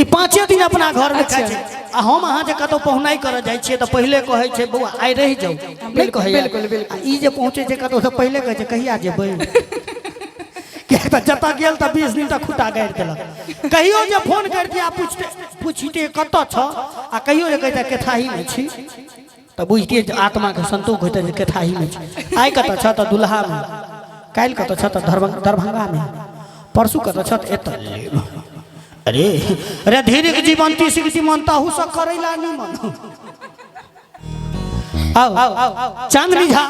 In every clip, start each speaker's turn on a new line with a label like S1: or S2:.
S1: ई 5 दिन अपना घर में खाइ छै। आ हम अहाँ जे कतौ पहुनाइ करऽ जाइ छियै तऽ पहिले कहै छै बौआ आइ रहि जाउ, नहि कहै?
S2: बिल्कुल, बिल्कुल।
S1: आ ई जे पहुँचै छै कतौ तऽ पहिले कहै छै कहिया जेबै, किएक तऽ जतऽ गेल तऽ 20 दिन तक खुट्टा गाड़ि देलक। कहियो जे फोन करि दिया पूछते पूछिते कतऽ छऽ, आ कहियो जे कहिते केथाहीमे छी तऽ बुझतियै जे आत्माके संतोष होइतै जे केथाहीमे छी। आइ कतऽ छऽ तऽ दुल्हामे, काल्हि कतऽ छऽ तऽ दरभंगामे, परसू कतऽ छऽ तऽ एतऽ। अरे अरे धीरे जीवन तीसिक जीवन ताहू से करैला निमन। आओ चांदनी झा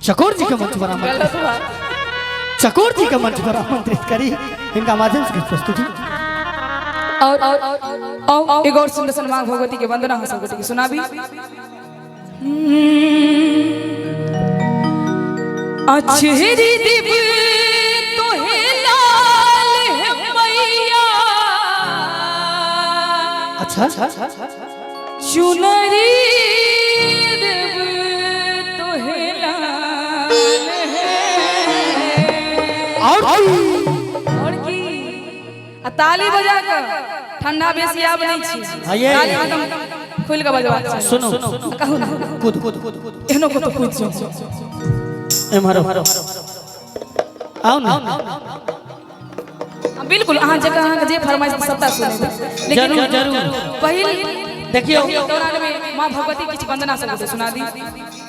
S1: चकोर जी के मंच पर आमंत्रित,
S2: गलत बात।
S1: चकोर जी के मंच पर आमंत्रित करी, इनका माध्यम से किछु प्रस्तुति।
S2: और और एक और सुंदर सन माँ भगवती के वंदना हम सब के सुनाबी। अछरी दिव तोहे लाल है मैया,
S1: अच्छा,
S2: चुनरी देव तोहे लाल है।
S1: और
S2: और की, आ ताली बजा के, ठंडा बेसी आब नहीं छी।
S1: हाँ, ये।
S2: ताली एकदम खुलि के बजबाक चाही।
S1: सुनू।
S2: कहू ना।
S1: कूद कूद,
S2: एहनो को तो कूद जाओ।
S1: एम्हर आओ ना।
S2: बिल्कुल, अहाँ जगह अहाँके जे फरमाइश सबटा सुनेबै, लेकिन
S1: जरूर जरूर।
S2: पहिल
S1: देखियौ।
S2: पहिल दौरान में माँ भगवती किछु वंदना सब सुना दी,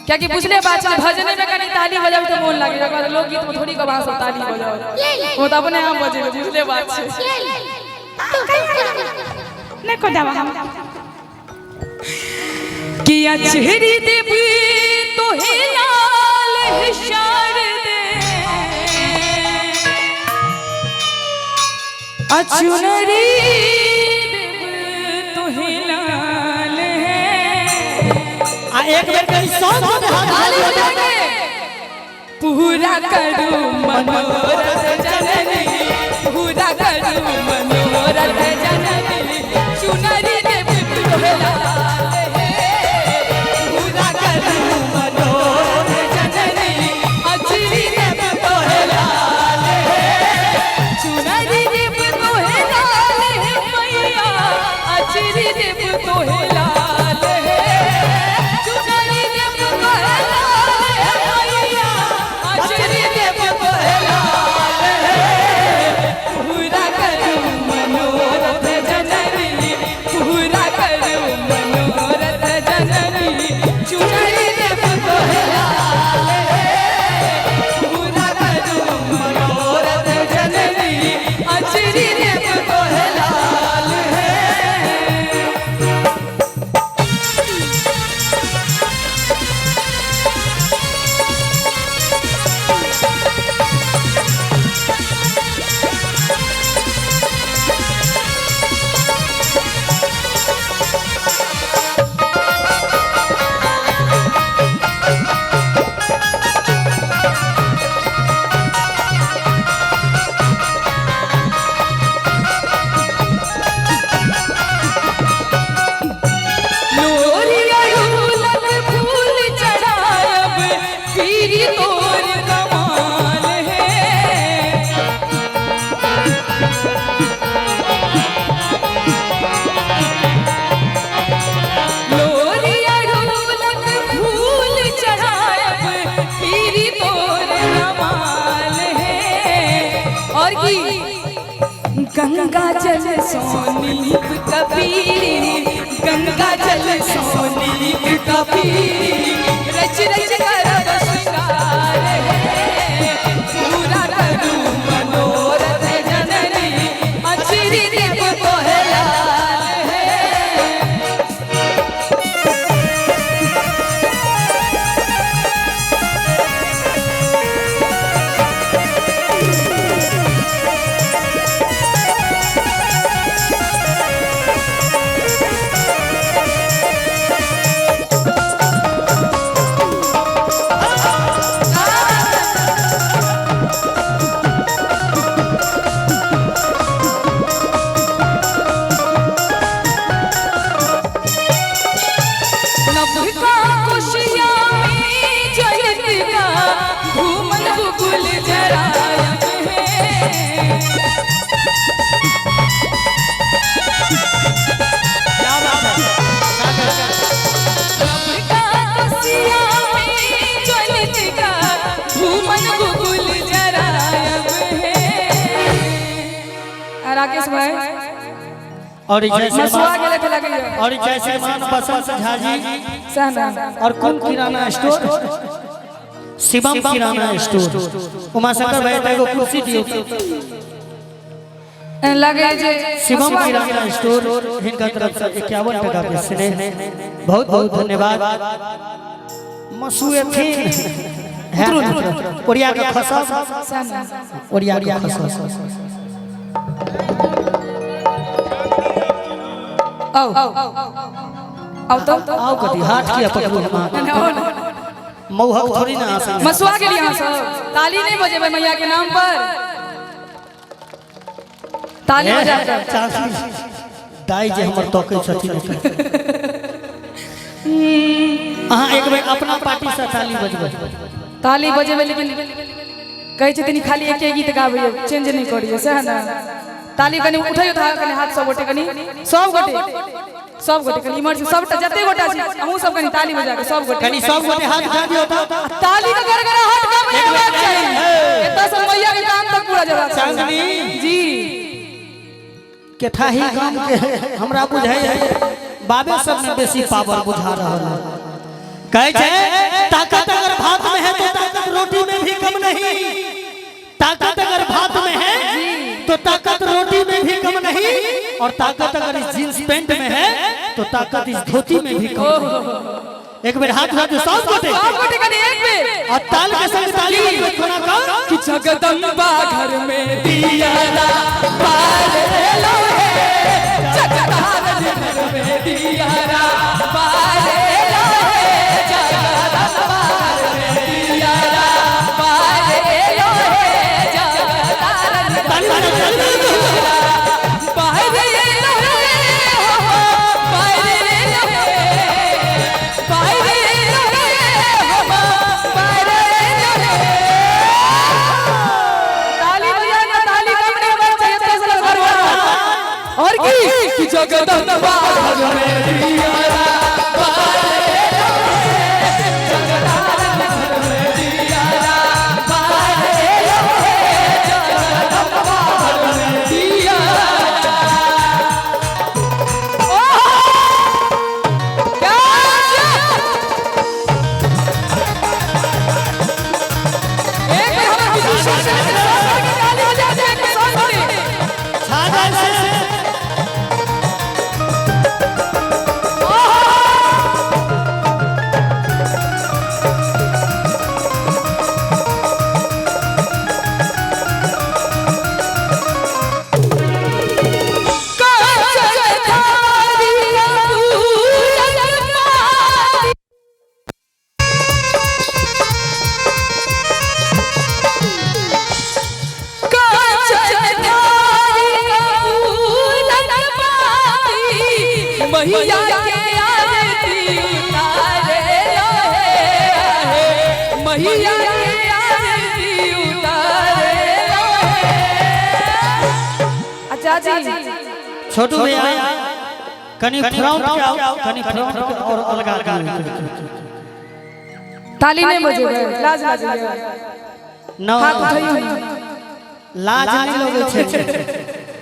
S2: कियाकि बुझले बात छै भजने में कनि ताली बजाबै तऽ मोन लागे, ओकर बाद लोकगीत में थोड़ी कब अहाँ सब ताली बजाओ, ओ तऽ अपने आप बजेबै, बुझले बात छै।
S3: नहीं को दावा हम।
S2: किया चेहरी देवी तोहे लाल शारदे, अचुनरी देव तोहे लाल है।
S1: आ एक बेर कही सब हाथ
S2: ताली बजा के। पूरा करू मनोरथ जननी, पूरा करू मनोरथ जननी, चुनरी देव तोहे लाल है। पूरा करू मनोरथ जननी, अचरी देव तोहे लाल है। चुनरी देव तोहे लाल है मैया, अचरी देव तोहे लाल है। चुनरी देव तोहे लाल है मैया, अचरी देव तोहे लाल है। पूरा करू मनोरथ जननी, पूरा करू मनोरथ जननी, चुनरी देव तोहे लाल है। पूरा करू मनोरथ जननी, अचरी देव तोहे लाल है। लोरिया झूलन फूल चढ़ायब, पीरी तोर कमाल है। लोरिया झूलन फूल चढ़ायब, पीरी तोर कमाल है। और की गंगा जल सोनीप कबीरी, गंगा जल सोनीप कबीरी, रच रच करब श्रृंगार है। पूरा करू मनोरथ जननी, अचरी देव तोहे लाल है। राकेश भाई
S1: और जय
S2: मसुआ
S1: श्रीमान
S2: गेले थे लगैया
S1: और जय श्रीमान बसंत झा जी
S2: सहना
S1: और कौन किराना स्टोर शिवम किराना स्टोर उमाशंकर भाई एगो कुर्सी दियो
S2: लगे जे
S1: शिवम
S2: मसुआ
S1: किराना स्टोर हिनका तरफ से 51 टका के स्नेह बहुत बहुत धन्यवाद मसुए थी ओरिया के खसस
S2: सहना
S1: ओरिया के खसस
S2: आओ आओ तो
S1: आओ कथी हाथ किया पकड़ू हम
S2: आओ ना।
S1: मौहक थोड़ी ना आसान
S2: मसुआ के लिए सब ताली नहीं बजेबै मैया के नाम पर ताली बजा कर
S1: दाई जे हमर तकै छथिन अहाँ एक बेर अपना पार्टी से ताली बजबै
S2: ताली बजेबै लेकिन कहै छथिन खाली एके गीत गाबैयो चेंज नहीं करियो सएह ने ताली कनि उठैयो तऽ कनि हाथ सब गोटे कनि सब गोटे कनि इमहर से सबटा जते गोटा छी अहूँ सब कनि ताली बजा के सब गोटे
S1: कनि सब गोटे हाथ उठा दियौ तऽ
S2: ताली के गड़गड़ाहट कम नहीं होबाक चाही एतऽ से मैया के कान तक पूरा जबाक चाही
S1: चांदनी।
S2: जी
S1: केथाही गाम के हमरा बुझाइ है बाबे सब में बेसी पावर बुझा रहल है कहै छै ताकत अगर भात में है तो ताकत रोटी में भी कम नहीं ताकत अगर भात में है तो ताकत रोटी में भी कम नहीं और ताकत अगर इस जींस पैंट में है तो ताकत इस धोती में भी कम नहीं। एक बेर हाथ उठा दियौ सब गोटे
S2: सब गोटे कनि एक बेर
S1: और ताल के संग ताली बजबै कोना का
S2: कि जगदम्बा घर में दिया बारे लो हे जगदार घर में दिया बारे लो हे जगदम्बा घर में दिया बारे लो हे जगदार
S1: ताली बजाओ, ताली बजाओ।
S2: बारे लो हे हो बारे लो हे बारे लो हे हो बारे लो हे ताली बजा ना ताली कम नहीं होना चाहिए तो ऐसा लग रहा है। और की कि जगदम्बा घर में दिया बारे लो हे जगदार घर में दिया बारे लो हे जगदम्बा घर में दिया क्या एक बार हमारे बिजू सर से ताली बजा दे एक बार सब गोटे।
S1: छा जाए से
S2: मैया के आरती उतारे लो हे मैया के आरती उतारे लो हे अच्छा जी
S1: छोटू भैया कनि फ्रंट के आओ कनि फ्रंट के और अलगा दियौ
S2: ताली नहीं बजेबै लाज लाज
S1: न
S2: हाथ उठैयो
S1: लाज नहीं लगै छै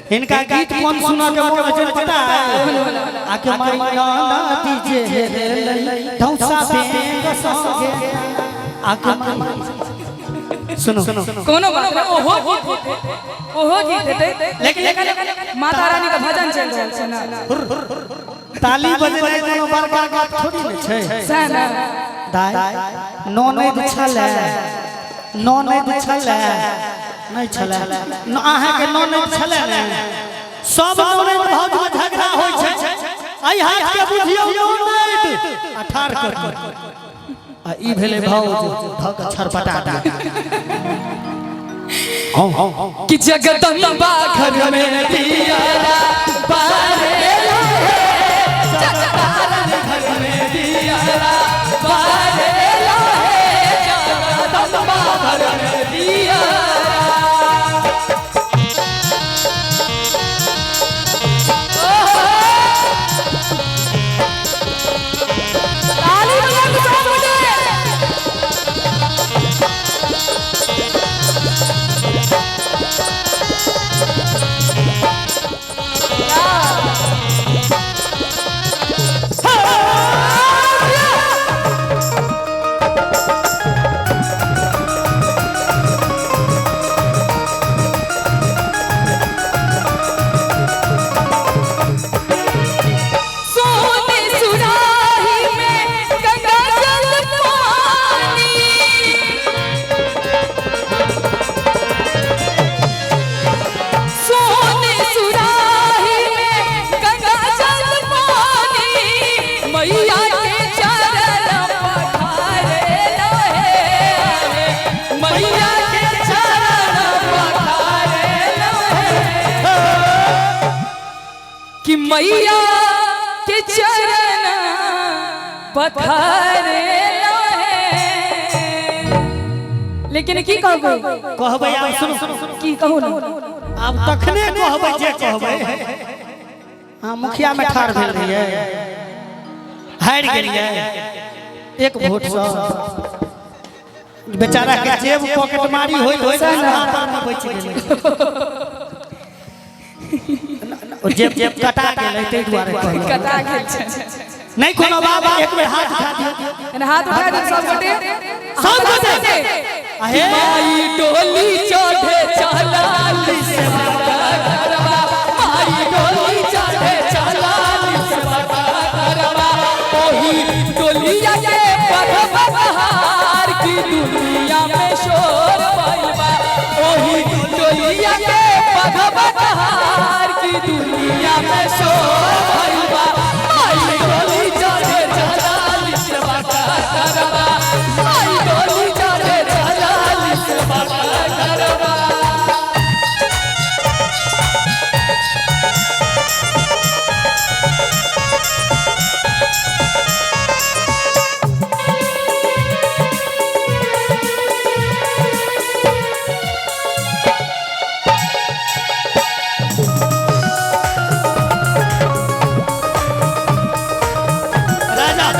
S1: हिनका गीत कोन सुनऽ के मन होइ छै पता है आके माई ना दीजे धौसा बेंग संगे आके माई सुनो
S2: कोनो बात नहि, ओहो गीत हेतै, ओहो गीत हेतै
S1: लेकिन
S2: माता रानी के भजन चलि रहल छै ना
S1: ताली बजेनाइ कोनो बड़का बात थोड़ी ने छै
S2: सएह ने
S1: दाइ ननैद छलै ननैद छलै नहि छलै अहाँके ननैद छलै ने सब ननैद भौज में झगड़ा होइ छै एहि हाथ के बुझियौ ननैद आ ठाढ़ कर आ ई भेलै भौज धक छरपटा दिया
S2: कि जगदम्बा घर में दिया बारे लो हे जगदारन घर में दिया बारे लो हे जगदम्बा घर में दिया ताली बजा के सब गोटे। कि मैया के चरण पथारे है। लेकिन की कहबै?
S1: कहबै आब, सुनू सुनू।
S2: की कहू ने?
S1: आब तखने कहबै जे कहबै। हाँ, मुखिया में ठाढ़ भेल रहियै, हारि गेलियै एक वोट सँ। बेचारा के जेब पॉकेट मारी होइत होइत आधा पर में बचि गेलै। ओ जेब जेब कटा गेलै, ताहि दुआरे कहलहुँ।
S2: कटा गेल छै।
S1: नहि कोनो बात, एक बेर हाथ उठा दियौ।
S2: एने हाथ उठा दियौ सब गोटे।
S1: सब गोटे। आहे।
S2: माई डोली चढ़े चलाली सेवा करवा, माई डोली चढ़े चलाली सेवा करवा, ओही डोलिया के पगबहार की दुनिया में शोर भइल बा, ओही डोलिया के पगबहार की दुनिया में शोर भइल बा, माई डोली चढ़े चलाली सेवा करवा, माई डोली चढ़े चलाली सेवा करवा।
S1: राजा।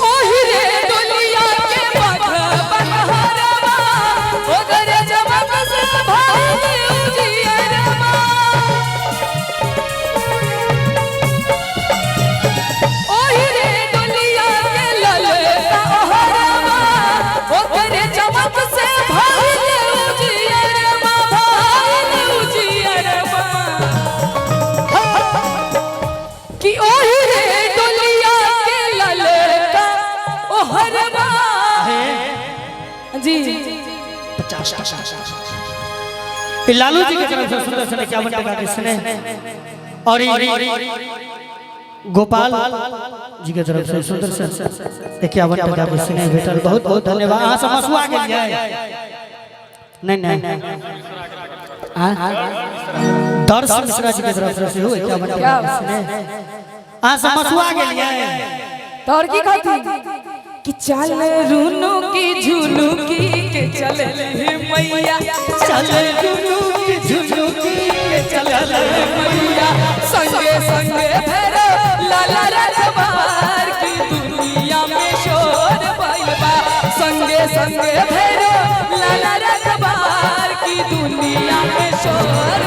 S2: ओहि रे डोलिया के पगबहारवा, ओकरे चमक से भइल उजियरवा। ओहि रे डोलिया के ललका ओहरवा, ओकरे चमक से भइल उजियरवा, भइल उजियरवा। कि ओहि रे डोलिया के ललका ओहरवा। जी।
S1: 50 टका ई लालू जी के तरफ से सुंदर से 51 टका के स्नेह और ई गोपाल जी के तरफ से सुंदर से 51 टका के स्नेह भेटल। बहुत बहुत धन्यवाद। अहाँ सब मसुआ गेलियै? नहीं नहीं। हाँ? दर्श मिश्रा जी के तरफ से सेहो 51 टका के स्नेह। अहाँ सब मसुआ गेलियै?
S2: तो और की कहती कि चल रुनु की झुनु की के चल मैया,
S1: चल झुनु की झुनु की के चल
S2: मैया, संगे संगे भैरव लाला रखबार की दुनिया में शोर भइल बा, संगे संगे भैरव लाला रखबार की दुनिया में शोर